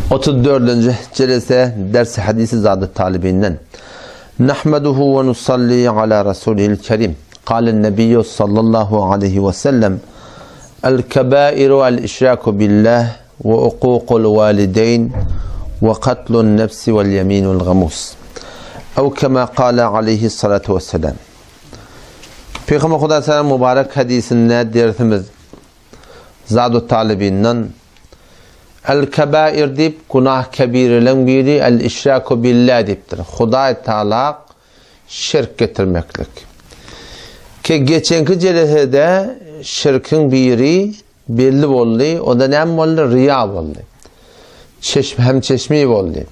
34. Celese Ders-i Hadisi Zad-ı Talibinden. Nahmeduhu ve nusalli ala Rasulihil Kerim. Kâlen Nebiyyü sallallahu aleyhi ve sellem El kebâiru el işrâku billah ve ukûkul valideyn ve katlun nefsi vel yeminul gamus. Ev kema kâle aleyhissalatu vesselam. Peygamber Huda selam mübarek hadisinde dersimiz Zadu Talybinden El kebair diýip günah kebireleň biri el işraku billah diýipdir. Hudaý Taala şirk getirmeklik. Ki geçenki jelesede şirkiň biri belli boldy. O da näme boldy? Riýa boldy. Çeşme hem çeşmi boldy.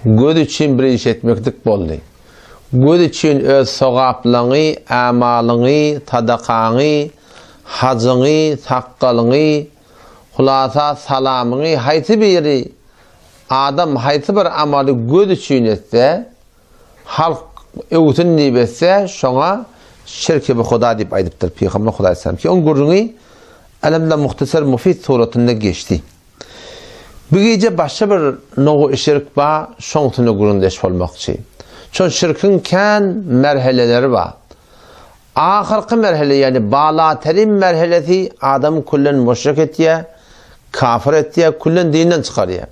Göz üçin bir iş etmeklik boldy. Göz üçin öz sogaplaňy, amalyňy, sadakaňy, hajyňy, sakgalyňy, hulasa salamyňy haýsy biri adam haýsy bir amaly göz üçin etse, halk öwsün diýip etse, şoňa şirki bi Huda diýip aýdypdyr Pygamber Huda aleyhisselam ki, oň gürrüňi Elhamdülillah Muhtasar Mufid suratynda geçdi. Bu gije başga bir nowy şirk bar, şoň üstünde gürrüňdeş bolmakçy. Şol şirkiň kän merheleleri bar. Ahyrky merhele, ýagny balaterim merhelesi adamy küllen müşrik etýär, kafir etýär, küllen dinden çykarýar.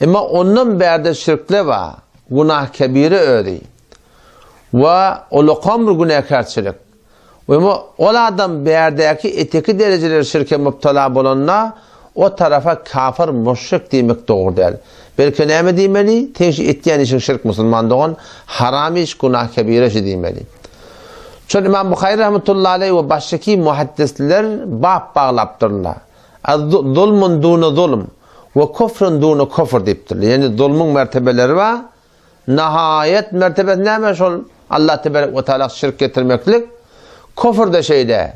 Emma ondan bärde şirkler bar, günah kebire özi we ulakam bir günäkärçilik. Emma ol adam bärdäki eteki derejeleri şirke mübtela bolanda, o tarapa kafir, müşrik diýmek dogry däl. Belki näme diýmeli? Seň şu etýän işiň şirk musulman dogan, haram iş, günah kebire şi diýmeli. Şol Imam Buhary rahmetullahi aleý we başgaki muhaddisler bap baglapdyrlar. Az-zulmun dune zulm we kufrun dune kufr diýipdirler. Ýagny zulmuň mertebeleri bar, Nahaýat mertebesi näme şol Allah teberek we taala şirk getirmeklik. Kufr-da şeýle.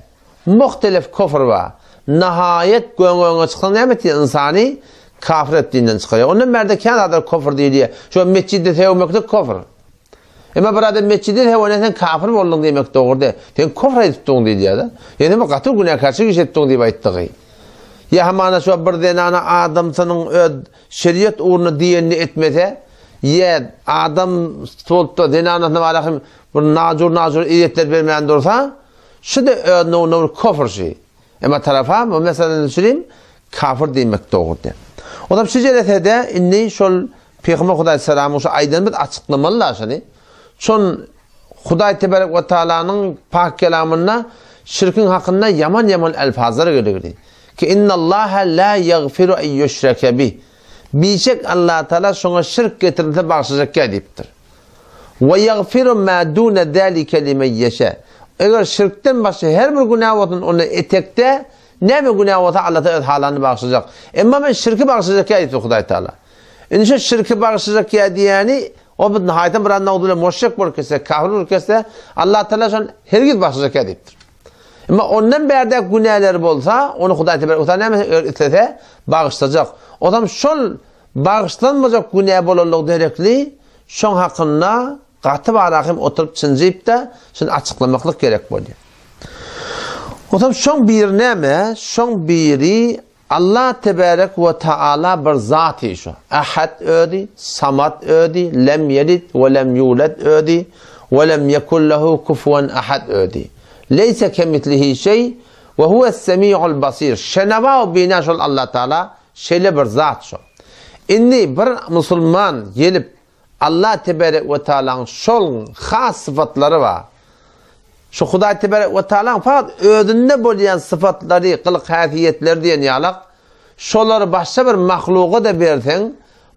Muhtelif kufr bar. Nahaýat göňe-öňe çyksaň näme etýär ynsany? Kafir edip dinden çykarýar. Ondan bärde kän zatlar kufr diýilýär. Şo metjitde sögmeklik kufr. Emma bir adam metjitde sögende sen kafir bolduň diýmek dogry däl. Sen kufr edipdiň diýilýär-de. Ýöne bu gaty günäkärçilik iş etdiň diýip aýtdygy. Ýa hamana şo bir zenana adamsynyň öz Şeriat ugrunda diýenini etmese, ýa adam bolup-da zenanasyna bara hem bir najur-najur ezýetler bermän dursa, şu-da öz nowuna bir kofr şi. Emma tarafa bu meseleden düşüneyim, kafir diýmek dogry däl. Onam şu jelesede indi şol Pygamber Hudaý salamyň şu aýdanyny biz açyklamaly-da şony. Şon Hudaý teberek we taalanyň pak kelamynda şirkiň hakynda ýaman-ýaman elfazlar gelgili. Ki innallaha la ýagfiru en ýuşreke bih. Biçek Allatagala şoňa şirk getirilse bagşlajak ýa diýipdir. We ýagfiru ma dune zalike limen ýeşe. Eger şirkden başga her bir günä bolsun onda etekde näme günä bolsa Allatagala öz halanyny bagşlajak. Emma men şirki bagşlajak ýa diýipdir Hudaý Taala. Indi şu şirki bagşlajak ýa diýýäni o bir nihaýetem bir adam nagzubilla muşrik bolup gitse, kafir bolup gitse Allatagala şony hergiz bagşlajak ýa diýipdir. Emma ondan bärde günäleri bolsa, ony Hudaý tebarek we taala näme eger islese bagyşlajak. Ozam şol bagyşlanmajak günä bolanlygy derekli, şoň hakynda gaty barak hem oturyp çynjyp-da, şuny açyklamaklyk gerek bolýar. Ozam şoň biri näme? Şoň biri Allah tebarek we taala bir zaty şu. Ahad özi, Samad özi, lem yelid we lem yulad özi, we lem yekun lehu kufuwen ahad özi. Leyse kemitlihi şey we huves semi'ul basir. Şenawa we bina şol Allah taala şeýle bir zat şu. Indi bir musulman gelip Allah tebarek we taalaň şol has sypatlary bar. Şu Hudaý tebarek we taalaň fakat özünde bolýan sypatlary, gylyk-häsiýetleri diýen ýalak, şolary başga bir mahluga-da berseň,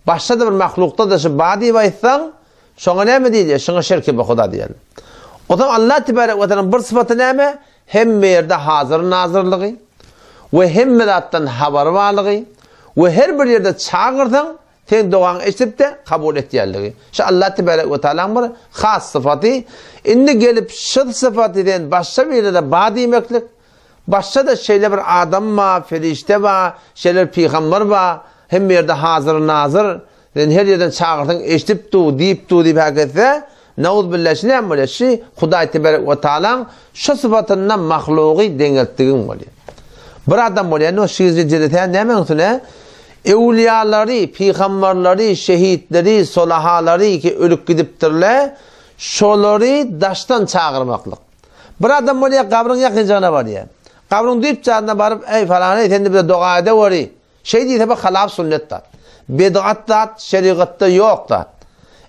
başga-da bir mahlukda-da şu bar diýip aýtsaň, şoňa näme diýilýär? Şoňa şirki bi Huda diýilýär. O zaman Allah tebarek we taalaň bir sypaty näme? Hemme ýerde hazyr-nazyrlygy we hemme zatdan habary barlygy we her bir ýerde çagyrsaň, Seň dogaňy eşidip-de, kabul etýänligi. Şu Allah tebarek we taalaň bir has sypaty. Indi gelip şu sypaty sen başga birine-de bar diýmeklik, başga-da şeýle bir adam bar, perişde bar, şeýle bir pygamber bar, hemme ýerde hazyr-nazyr, sen her ýerden çagyrsaň eşidip dur, diýip dur diýip häketse, nauzbillah şu näme bolýar? Şu Hudaý tebarek we taalaň şu sypatynda mahlugy deňeltdigiň bolýar. Bir adam bolýar, indi o şirje jelese nämäň üstüne? Öwlüýalary, pygambarlary, şehitleri, solahalary ki ölüp gidipdirler, şolary daşdan çagyrmaklyk. Bir adam bolýar, gabryň ýakynjagyna barýar. Gabryň düýp jadyna baryp, Eý, falany, sen-de bize doga edeweri. Şeý diýse bu halaf sünnet zat. Bidgat zat, şerigatda ýok zat.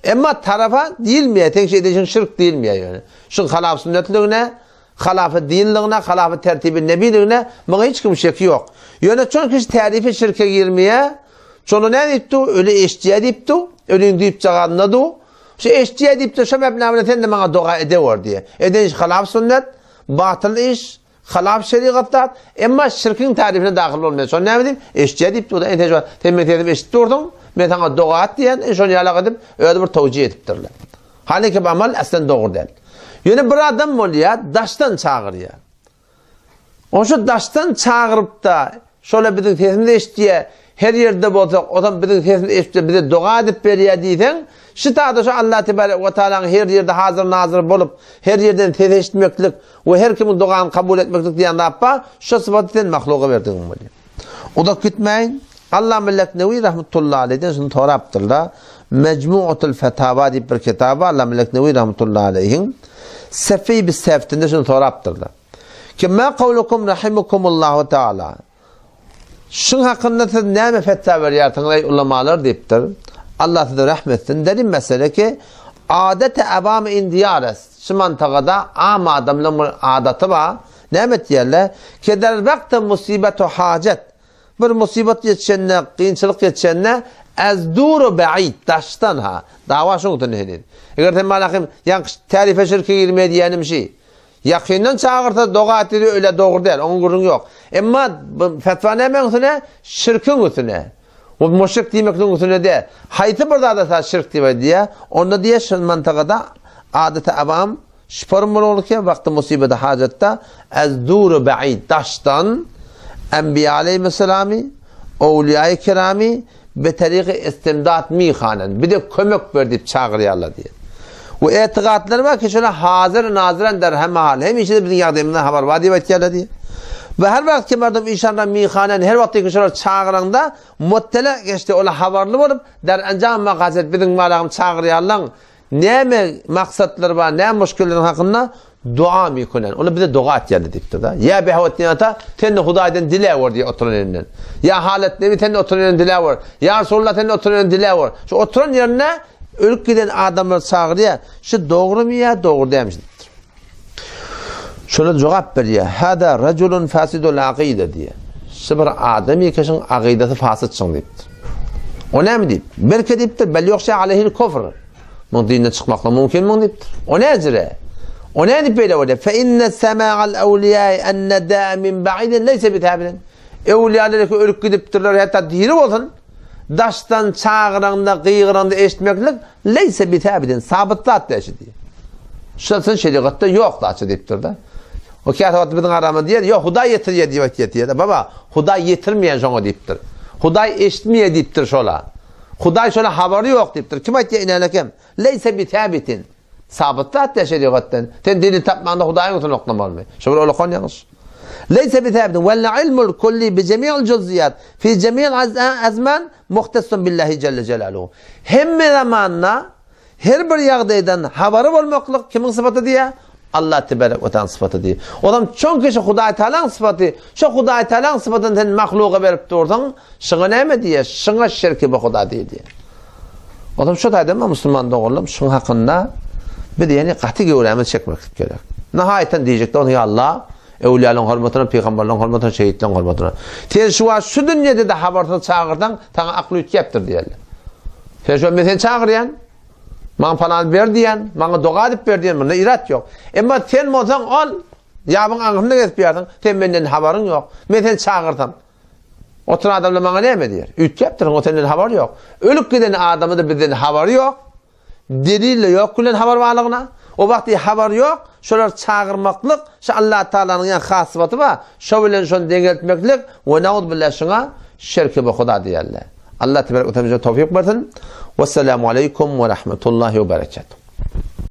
Emma tarafa diýilmeýär, seň şeý diýşiň şirk diýilmeýär ýöne. Şuň halaf sünnetligine, halafy dinligine, halafy tertibi nebiligine muňa hiç kim şeki ýok. Ýöne çon kişi tärifi şirke girmeýär. Şonda näme diýipdi? Öli eşitýär diýipdi. Ölüň düýp jagazynda du. Şu eşitýär diýipdi, şo mebna bilen sen-de maňa doga edewer diýýär. Eden iş halaf sünnet, batyl iş. Halaf şerigat zat, emma şirkiň tarifine dahyl bolmaýar. Şony näme diýip? Eşitýär diýip dur-da, entek şu sen meň sesimi eşidip dursuň, men saňa doga et diýen, e, şony ýalak edip, özi bir towjih edipdirler. Haliki bu amal aslen dogry däl. Ýöne bir adam bolýar, daşdan çagyrýar. Oşa daşdan çagyryp-da, şola biziň sesimizi eşitýär, her ýerde bolsak, osam biziň sesimizi eşitse bize doga edip berýär diýseň, şu taýda şu Allah tebarek we taalaň her ýerde hazyr-nazyr bolup, her ýerden ses eşitmeklik we her kimiň dogany kabul etmeklik diýen zat bar, şu sypaty sen mahluga berdigiň bolýar. Uzak gitmäýin, Allama Leknewi rahmetullahi aleýhden şuny sorapdyrlar, Mejmuatul Fetawa diýip bir kitaby bar, Allama Leknewi rahmetullahi aleýhiň Sefeý bis-Seftinde şuny sorapdyrlar. Ki ma kawlukum rahimakumullahu taala. Şuň hakynda siz näme fetwa berýärsiňiz eý ulamalar diýipdir. Allah size rehm etsin. Dedim mesele ki adeti awam indiares. Şu mantagada am adamlaryň bir adaty bar. Näme etýärler? Keder wagty musibetu hacet. Bir musibat ýetişende, kynçylyk ýetişende az duru ba'id, daşdan ha. Dawa şuň üçin heniz. Eger sen malahym ýaňky tärife şirke girme diýenim şi. Ýakyndan çagyrsa doga et diýdi öyle dogry däl, onuň gürrüňi ýok. Emma fetwa nämäň üstüne? Şirkiň üstüne. Bu müşrik diýmekligiň üstüne däl. Haýsy bir zada sa şirk diýip aýdýar, onda diýýär şu mantagada adaty awam şu formula ki wagty musibeti hajatda az duru ba'id daşdan enbiýa aleýhissalamy, owliýaýy kiramy Bi tariky istimdat mihanen, bize kömek ber diýip çagyrýarlar diýýär. We etigatlary bar ki, şolar hazyr nazyran der hemme hal, hemişe-de biziň ýagdaýymyzdan habar bar diýip aýtýarlar diýýär. We her wagt ki merdum işandan mihanen, her wagt ki şolar çagyranda, muttala geçdi, olar habarly bolup, der enjam makaset biziň malagym çagyrýarlaň, Näme maksatlary bar, näme muşkilleriň hakynda dua mikunen. Olar bize doga etýärler diýipdir-de. Ýa Behawetdin ata, sen-de Hudaýdan diläwer diýýär oturan ýerinden. Ýa Halet nebi sen-de oturan ýerinden diläwer. Ýa Resulullah sen-de oturan ýerinden diläwer. Şu oturan ýerinde ölüp giden adamlary çagyrýar. Şu dogrumy ýa dogry dälmi diýipdir. Şolar jogap berýär. Hada rajulun fasidul akyda diýýär. Şu bir adam ýekeşiň akydasy fasytçyň diýipdir. O näme diýip? Belki diýipdir, bel ýokşa aleyhil kufr. Muň dinden çykmaklyk mümkin muň diýipdir. O näjire? O nädip beýle bolýar? Fe inne sema'al awliýai en nada'a min ba'idin leýse bithabidin. Öwliýalar ölüp gidipdirler, hatda diri bolsun. Daşdan çagyraňda, gygyraňda eşitmeklik leýse bithabidin, sabyt zat däl şu diýýär. Şol şerigatda ýok zat şu diýipdir-de. O käte wagt biziň aramyzda diýer, ýok Hudaý ýetirýär diýip aýtýar diýer. Baba, Hudaý ýetirmeýän şoňa diýipdir. Hudaý eşitmeýär diýipdir şola. Hudaý şola habary ýok diýipdir. Kim aýtýar inälekem? Leýse bithabitin. Sabyt zat däl şerigatdan. Sen delil tapmaňda Hudaýyň üstüne oklamalymy? Şu bir olakan ýalňyş. Leýse bithabitin wel ilmul kulli bi jemi'il juz'iýat fi jemi'il azman muhtassun billahi jelle jelaluhu. Hemme zamanda her bir ýagdaýdan habary bolmaklyk kimiň sypaty diýýär? Allah tebarek we taala sypaty diýýär. Olam çoň kişi Hudaý Taalaň sypaty, şo Hudaý Taalaň sypatyny sen mahluga berip dursaň, şuňa näme diýýär? Şuňa şirki bu Huda diýilýär. Olam şo taýdan musulman doganlarym şuň hakynda biz ýene gaty göwrämizi çekmeklik gerek. Nahaýatan diýjekde ony Allah öwliýalaryň hormatyna, pygamberleriň hormatyna, şehitleriň hormatyna. Sen şu wagt şu dünýede-de habarsyz çagyrsaň, saňa akly üýtgäpdir diýerler. Sen şu men seni çagyrýan, maňa falan ber diýen, maňa doga edip ber diýen, munda irat ýok. Emma sen bolsaň ol ýabyň aňyrsynda gezip ýörsiň, sen menden habaryň ýok. Men seni çagyrsam, Oturan adamlar maňa näme diýer? Üýtgäpdir, oň senden habary ýok. Ölüp giden adamda bizden habary ýok. Delil-de ýok bilen habar barlygyna. O wagt diýip habary ýok. Şolar çagyrmaklyk, şu Allah Taalanyň ýa has sypaty bar. Şo bilen şony deňeltmeklik we nauzbillah şuňa şirki bu Huda diýerler. Allah tebarek we taala towfik bersin. Wessalamu aleýkum we rahmetullahi we berekatuh.